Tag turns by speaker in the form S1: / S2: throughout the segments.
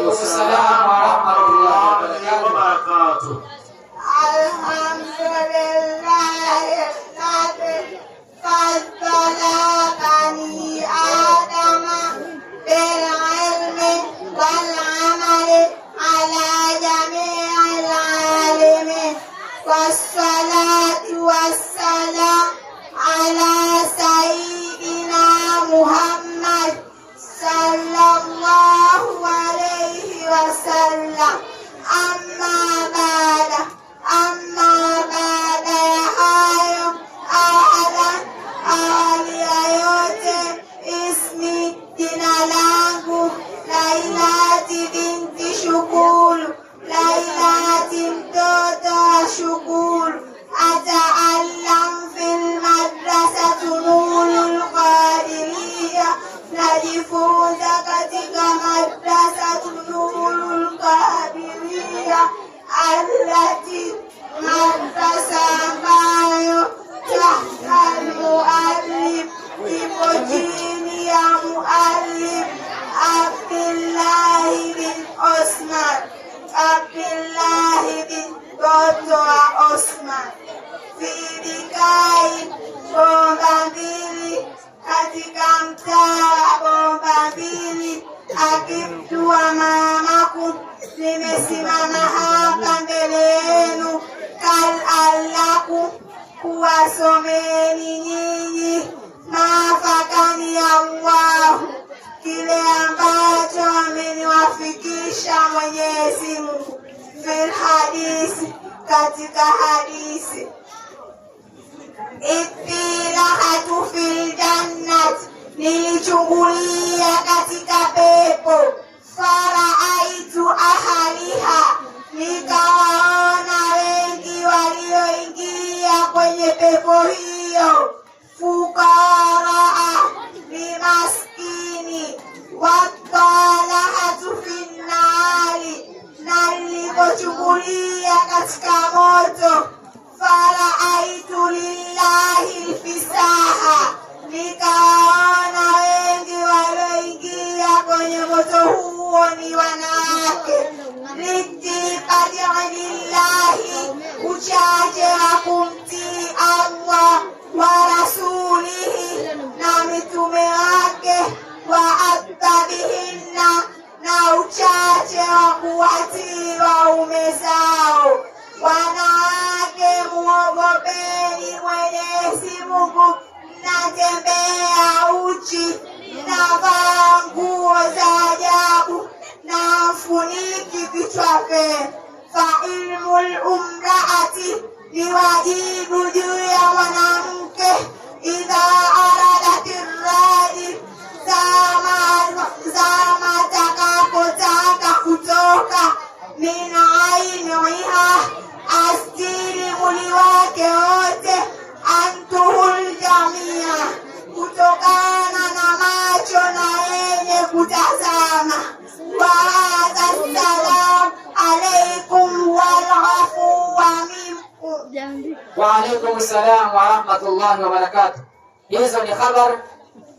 S1: Wa salam wa rahmatullahi wa barakatuh.
S2: Alhamdulillahi alladhi faddala bani adama bil ilmi wal amali ala jami'il alamin, wassalatu wassalam ala sayyidina Muhammad sallallahu alayhi wasallam. Amma baada ya hayo, awalan, awali ya yote, ismi, jina langu Lailati binti Shukuru, Lailati mtoto wa Shukuru. Ataallam fil madrasatu Nurul Qadiria, najifunza katika madrasatu Nurul Qadiria, allati, madrasa ambayo, tahta almuallim, ipo chini ya muallim Abdullahi bin Osman, Abdullahi bin mtoto wa Osman, fi Bikai, Bomba Mbili, katika mtaa wa Bomba Mbili, akimtua mamaku. Nimesimama hapa mbele yenu kal allaku kuwasomeni nyinyi maafakani Allahu, kile ambacho ameniwafikisha Mwenyezi Mungu, fil hadisi, katika hadisi, ittila'tu fil jannati, nilichungulia katika pepo, faraaitu ahaliha, nikawaona wengi walioingia kwenye pepo hiyo, fukaraa, ni maskini, watalahatu finnari, na nilipochungulia katika moto, faraaitu lillahi lfisaha, nikawaona wengi walioingia kwenye moto huo ni wanawake. Lillahi, uchache wa kumtii Allah wa rasulihi, na mitume wake, wa adhabihinna, na uchache wa kuwatii waume zao. Wanawake, muogopeni Mwenyezi Mungu, mnatembea uchi, mnavaa nguo za ajabu na mfuniki vichwa vyenu. Fa ilmul umraati, ni wajibu juu ya mwanamke, idha aradati rajil, zama atakapotaka kutoka, min ainiha, astiri mwili wake wote, antuhul jamia, kutokana na macho na yenye kutazama. Wa hadha, salam alaikum wal afu minkum.
S1: Wa alaikum salam wa rahmatullahi wa barakatuh. Hizo ni khabar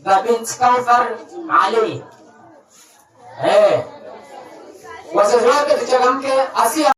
S1: za bint Kauthar Ali. Wazazi wake tuchangamke. Asia.